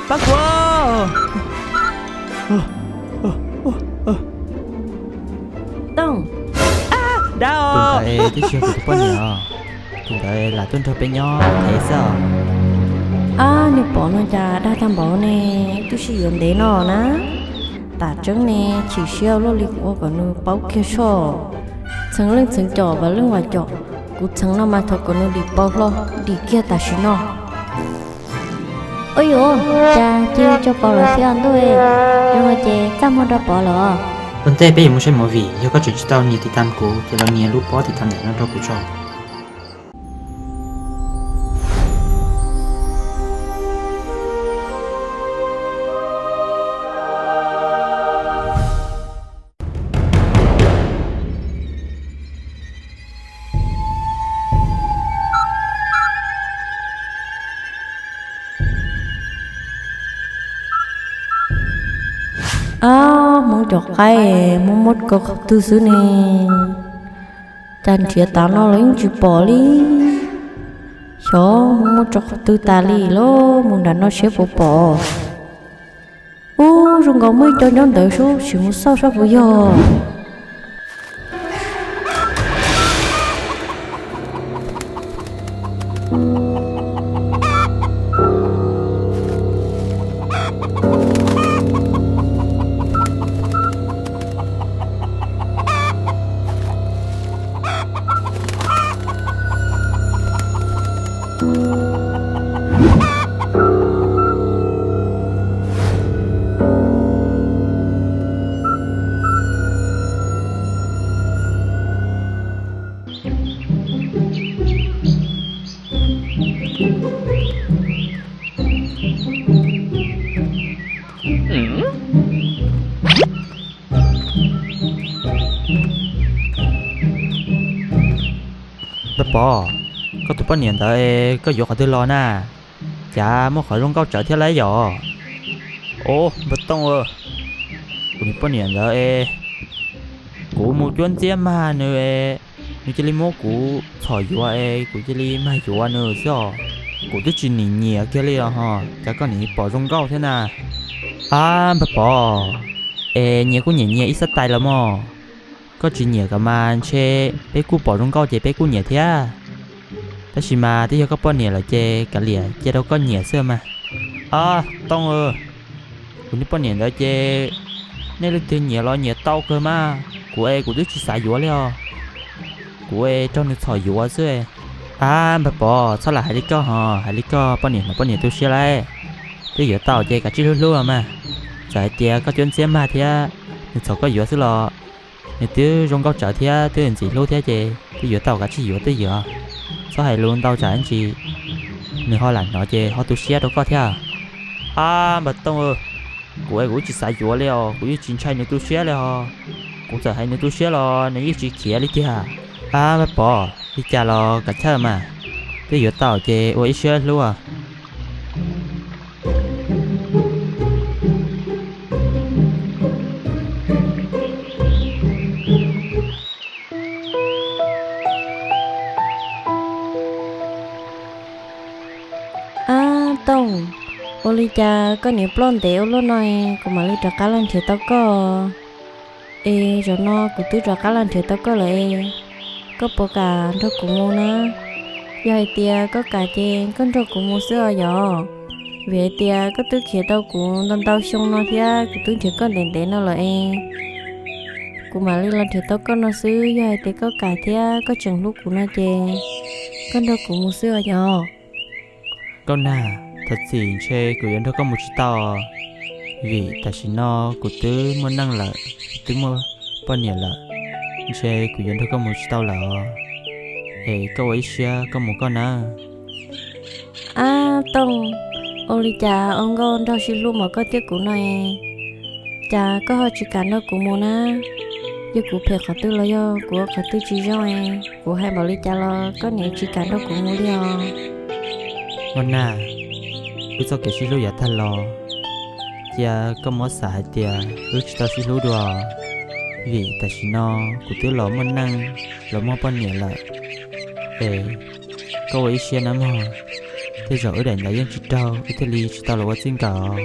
Pab kuv. Tooj, dab os. Tus ntawd twb tsis yog kuv tus poj niam os. Tus ntawd lam tuaj nrog peb nyob ev xwb os. Ab, nws pom no cas dag tag npaum ne, twb sib yuav ntev no na. Tam tseeb ne, chim siab luaj li kuv ua kom nws paub kiag soj. Txheev leej txheev cos, vam leej vam cos, kuv txheev no mas thov kom nws dim paus hlo, dim kiag tam sim no. Ua yuav, cas cia li tso pov lawm thiab ntuj, zoo no ces txaj muag rau pov lawm. Ua ntej peb yuav mus saib movie, yog koj tseem tsis tau nias tiv tam kuv ces los nias lub pob tiv tam ntawm no rau kuv tso. Ab, Hmoob cov qaib, muab muab rau qhov twg xwb ne? Cas nrhiav tas no los yeej tsis pom li. Xyov muab muab rau qhov twg tas li lauj, mus nram no seb puas pom. Ub, zoo nkaus muaj ib co nyob ntawd, sim mus xauj saib puas yog. Npawg Pov, koj tus poj niam ntawd koj yuav qhov twg los na? Cas muaj qhov zoo nkauj tsawv thiab lauj yom? Ob, npawg Tooj, kuv niag poj niam ntawd es kuv mus cuab ntxiab mag nws es nws cia li muab kuv txhom yuav es kuv cia li mag yuav nws xwb os. Kuv twb tsis nim nyiam kiag li os ho, cas koj nim pom zoo nkauj thiab na? Ab, npawg Pov, es nyias kuj nyiam nyias ib xab tais los mog. Koj tsis nyiam kom mas ntshe peb kuj pom zoo nkauj ces peb kuj nyiam thiab. Tab sis mas twb yog koj poj niam lawm ces kav liam cia rau koj nyiam xwb mas. Ab, Tooj, kuv niag poj niam ntawd ces nej leej twg nyiam los nyiam tau kawg mas, kuv es kuv twb tsis xav yuav li os. Kuv es raug nws txhom yuav xwb. Ab, npawg Pov, txhob lam hais li koj ho, hais li koj poj niam hnov poj niam tu siab lauj. Twb yuav tau ces kav tsij hlub hlub mas. Txawm hais tias koj cuab ntxiab mag thiab nws txhom koj yuav xwb los nws twb zoo nkauj tsawv thiab twb ntxim hlub thiab ces twb yuav tau, kav tsij yuav twb yuav. Txhob hais lus ntau tsam ib ntsis nws ho lam hnov ces ho tu siab rau koj thiab. Ab, npawg Tooj, kuv es kuv tsis xav yuav li os, kuv yeej tsis ntshai nws tu siab li ho. Kuv txawm hais nws tu siab los nws yeej tsis khiav li tiag. Ab, npawg Pov, li cas los kav chawj mas, twb yuav tau ces ua ib siab hlub. Ab, Tooj, ua li cas koj niam ploj ntev ua luaj no, kuv mam li rov qab los nrhiav tau koj. Es zaum no kuv twb rov qab los nrhiav tau koj lawm es, koj puas kam nrog kuv mus na? Yog hais tias koj kam ces koj nrog kuv mus xwb os yom. Vim hais tias koj twb khiav tau kuv ntau ntau xyoo no thiab kuv twb nrhiav koj ntev ntev no lawm es, kuv mam li los nrhiav tau koj no xwb. Yog hais tias koj kam thiab koj tseem hlub kuv no ces koj nrog kuv mus xwb os yom. Nkauj Nag, thov txim, ntshe kuv yuav nrog koj mus tsis tau, vim tam sim no kuv twb muaj neej lawm, kuv twb muaj poj niam lawm, ntshe kuv yuav nrog koj mus tsis tau lawm os. Es koj ua ib siab koj mus koj nawb. Ab, Tooj, ua li cas ua nkauj nraug sib hlub npaum koj thiab kuv no es, cas koj ho tsis kam nrog kuv mus na? Yog kuv phem qhov twg los yog kuv ua qhov twg tsis zoo es kuv hais npaum li cas los koj niam tsis kam nrog kuv mus li os? Nkauj Nag, wb txoj kev sib hlub yav tag los, cia koj muab xav hais tias wb tsis tau sib hlub dua, vim tam sim no kuv twb los muaj neej, los muaj poj niam lawm. Es koj ua ib siab nawb mog. Tej zaum wb daim ntawv yeej tsis raug, wb thiaj li tsis tau los ua txij nkawm.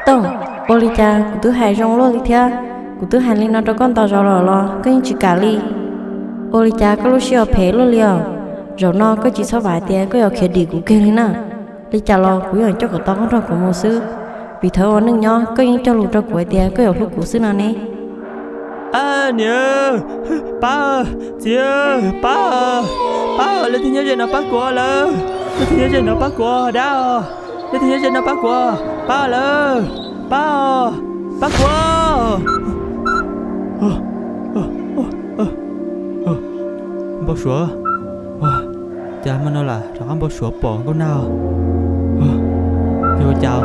Tooj, ua li cas kuv twb hais zoo luaj li thiab, kuv twb hais li no rau koj ntau zaus lawm los koj yeej tsis kam li? Ua li cas koj lub siab yuav phem luaj li os? Zaum no koj tsis txhob vam tias koj yuav khiav dim kuv kiag li na. Li cas los kuv yeej coj kom tau koj nrog kuv mus xwb, vim thaum ua neej nyob koj yeej cog lus rau kuv hais tias koj yuav hlub kuv xwb no ne. Niam, pab, txiv, pab, pab, leej twg nyob ze no pab kuv lawm, leej twg nyob ze no pab kuv, dab os, leej twg nyob ze no pab kuv, pab lawm, pab, pab kuv. Npau suav, cas hmo no lam rov qab npau suav pom nkauj nag, yog ua cas?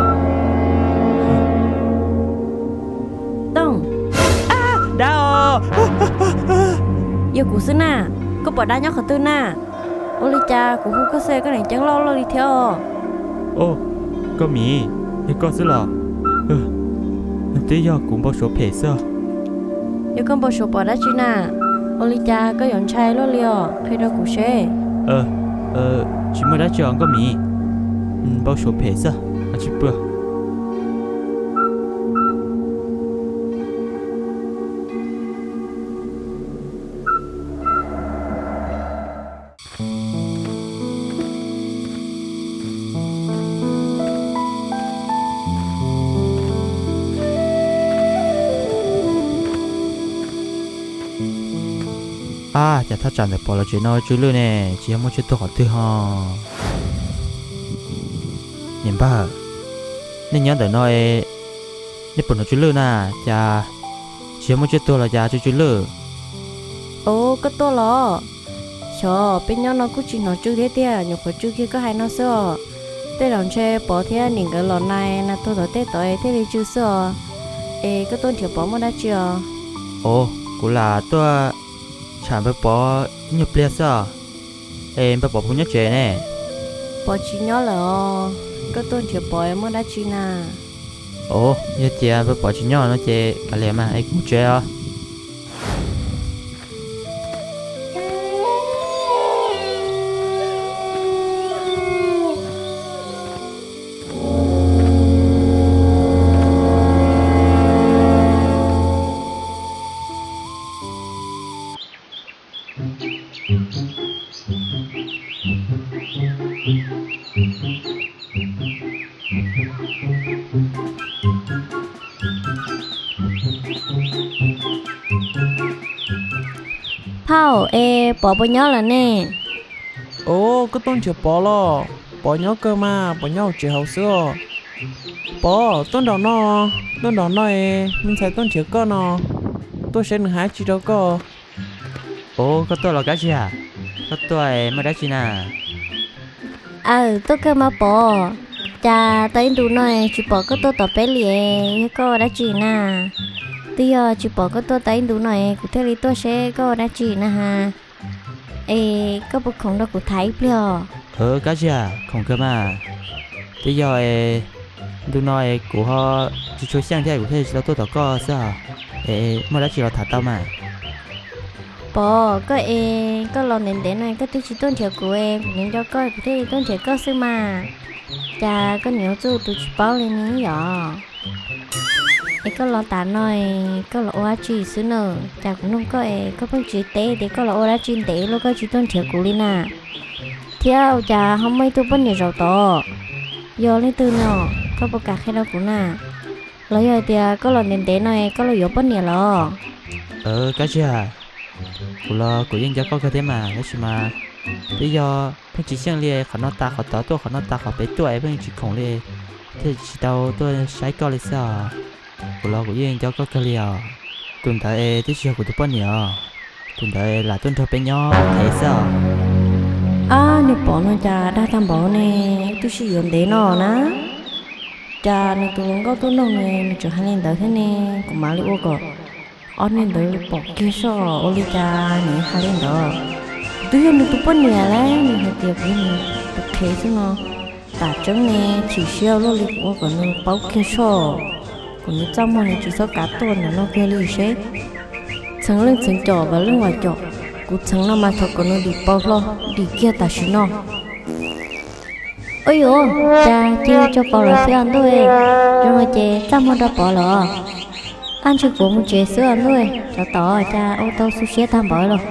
Tooj, dab os, yog kuv xwb na. Koj pom dab nyob qhov twg na? Ua li cas kuv hu koj xwb koj niam ceeb loj loj li thiab os. Au, Nkauj Mim, yog koj xwb los? Twb yog kuv npau suav phem xwb. Yog koj npau suav pom dab tsi na? Ua li cas koj yuav ntshai luaj li os? Qhia rau kuv seb. Tsis muaj dab tsi os Nkauj Mim, npau suav phem xwb, tsis pw. Ab, cas thaj tsam ntawm Pov lawv tsev no tsw lwj ne, tsis yog muaj tsiaj tuag qhov twg ho? Niam npawg, nej nyob ntawm no, nej puas hnov tsw lwj na? Cas tsis yog muaj tsiaj tuag los cas tsw tsw lwj? Au, koj tuaj los? Xyov, peb nyob no kuj tsis hnov tsw thiab tiag, nyuam qhuav tsw kiag koj hais no xwb os. Tej zaum ntshe Pov thiab niam nkawd los nais nas tuag tom tej tod thiaj li tsw xwb os. Es koj tuaj nrhiav Pov muaj dab tsi os? Au, kuv lam tuaj tsham npawg Pov ib nyuag pliag xwb os. Es npawg Pov puas nyob tsev ne? Pov tsis nyob lawm os. Koj tuaj nrhiav Pov muaj dab tsi na? Au, yog tias npawg Pov tsis nyob no ces kav liam mas es kuv mus tsev os. Phauj, es Pov puas nyob lawm ne? Au, koj tuaj nrhiav Pov los? Pov nyob kawg mas, Pov nyob hauv tsev hauv xwb os. Pov, tuaj nraum no, tuaj nraum no es me ntxhais tuaj nrhiav koj no, tuaj seb nws hais tsi rau koj. Au, koj tuaj los Kab Ziag? Koj tuaj muaj dab tsi na? Aw, tuaj kawg mas Pov. Cas tau ib ntus no tsis pom koj tuaj tom peb li, yog koj ua dab tsi na? Twb yog tsis pom koj tuaj tau ib ntus no es kuv thiaj li tuaj seb koj ua dab tsi na has. Es koj puas khoom nrog kuv tham ib pliag os? Kab Ziag, khoom kawg mas. Twb yog es ntu no es kuv ho tsis tshua xyeej thiab kuv thiaj tsis tau tuaj tom koj xwb os. Es muaj dab tsi los tham tau mas. Pov, koj es koj los ntev ntev no koj twb tsis tuaj nrhiav kuv es kuv nco nco koj kuv thiaj li tuaj nrhiav koj xwb mas. Cas koj niam ua txuj tus tsis paub li ne yom? Es koj los tas no es koj los ua dab tsi xwb na? Cas kuv nug koj es koj pheej tsis teb tias koj los ua dab tsi ntev luaj koj tsis tuaj nrhiav kuv li na? Thiab ua cas ho muaj ib tug poj niam zaum tod, yog leej twg no? Koj puas kam qhia rau kuv na? Los yog hais tias koj los ntev ntev no es koj los yuav poj niam los? Kab Ziag, kuv los kuv yeej nco koj kawg thiab mas, tab sis mas twb yog pheej tsis xyeej li, qhov no tas qhov tod tuaj, qhov no tas qhov pem tuaj es pheej tsis khoom li, thiaj tsis tau tuaj saib koj li xwb os. Kuv los kuv yeej nco koj kawg li os. Tus ntawd es twb tsis yog kuv tus poj niam os, tus ntawd lam tuaj nrog peb nyob es xwb os. Ab, niag Pov no cas dag tag npaum ne, twb sib yuav ntev no na. Cas nws tus hluas nkauj tuaj nug nws, nws tseem hais li ntawd thiab ne, kuv mam li ua kom ob niag ntawd pom kiag soj, ua li cas nws hais li ntawd. Kuv twb yog nws tus poj niam lauj, nws hais tias kuv yog nws tus qhev xwb no. Tam tseeb ne, chim siab luaj li, kuv ua kom nws paub kiag soj, kom nws txaj muag nws tsis txhob kav tuaj ntawm no kiag li seb. Txheev leej txheev com, vam leej vam com, kuv txheev no mas thov kom nws dim paus hlo, dim kiag tam sim no. Ua yuav, cas cia Tso Pov lawv xwb os ntuj, zoo no ces txaj muag rau Pov lawm os. Ab, ntshe kuv mus tsev xwb os ntuj, tsov tom cas ua tau xu siab tag npaum los.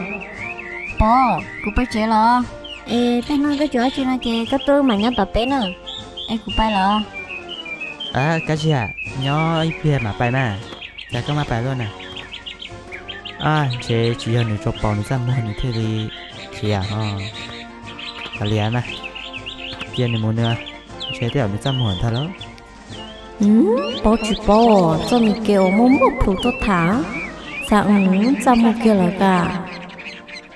Pov, kuv pais tsev los. Es tej no koj tsis ua dab tsi no ces koj tuaj wb mam nyob tom peb na. Es kuv pais los. Ab, Kab Ziag, nyob ib pliag mam pais mas. Cas koj maj pais luaj na? Ab, ntshe tsis yog nws Tso Pov nws txaj muag nws thiaj li khiav ho. Kav liam mas, cia nws mus nws, ntshe tej zaum nws txaj muag ntag lauj. Paub tsis paub, txoj me kev uas muaj muaj plhus tuaj tham, xav txaj muag kiag lawm ka.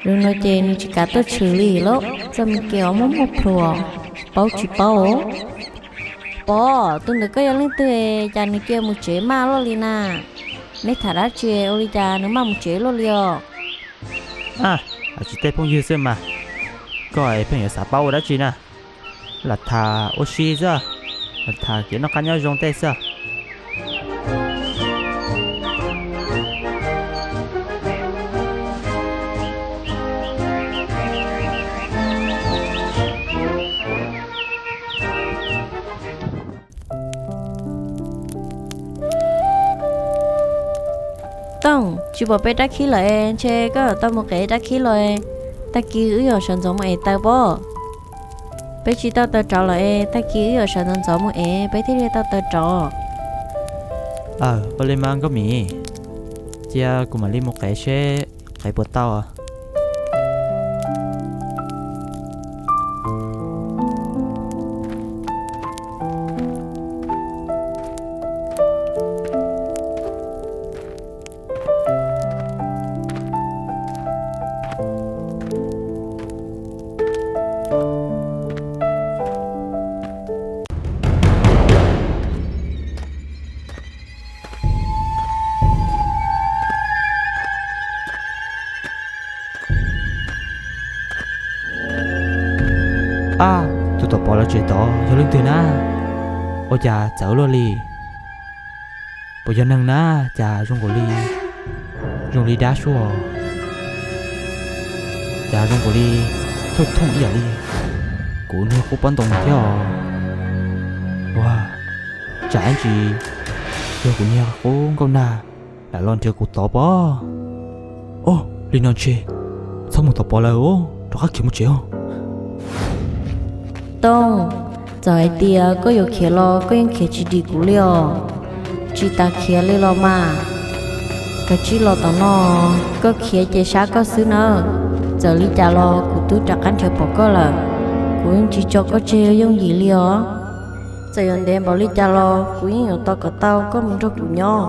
Zoo no ces nws tsis kam tuaj tshwm li lauj, txoj me kev uas muaj muaj plhus, paub tsis paub. Pov, tus ntawd koj yog leej twg, cas nws cia mus tsev maj luaj li na? Neb tham dab tsi ua li cas nws maj mus tsev luaj li os? Ab, tsis tej phooj ywg xwb mas, koj es pheej yuav xav paub ua dab tsi na? Lam tham ua si xwb, lam tham kev noj qab nyob zoo tej xwb. Tooj, tsis pom peb rab khib lawm es ntshe koj yuav tau mus qev rab khib los. Tag kis wb yuav sawv ntxov mus ev taws pob. Peb tsis tau taws rauv lawm es tag kis wb yuav sawv ntxov ntxov mus ev peb thiaj li tau taws rauv. Aw, ua li mas Nkauj Mim, cia kuv mam li mus qev seb qev puas tau. Ab, tus tom Pov lawv tsev tod yog leej twg na? Ua cas txawv luaj li? Puas yog neeg na? Cas zoo nkaus li, zoo li dab suaj, cas zoo nkaus li thooj thooj ib yam li kuv niag qub pob ntoo thiab os. Ua, tsam ib ntsis yog kuv niag qub nkauj nag lam los nrhiav kuv tod pob. Ob, li no ntshe txhob mus tom Pov lawm, rov qab khiav mus tsev os. Tooj, txawm hais tias koj yuav khiav los koj yeej khiav tsis dim kuv li os. Tsis tas khiav li los mas, kav tsij los tom no, koj khiav ces sab koj xwb nawb. Txawm li cas los kuv twb rov qab nrhiav pom koj lawm, kuv yeej tsis tso koj tseg yooj yim li os. Txawm yuav ntev npaum li cas los kuv yeej yuav tos kom tau koj mus nrog kuv nyob.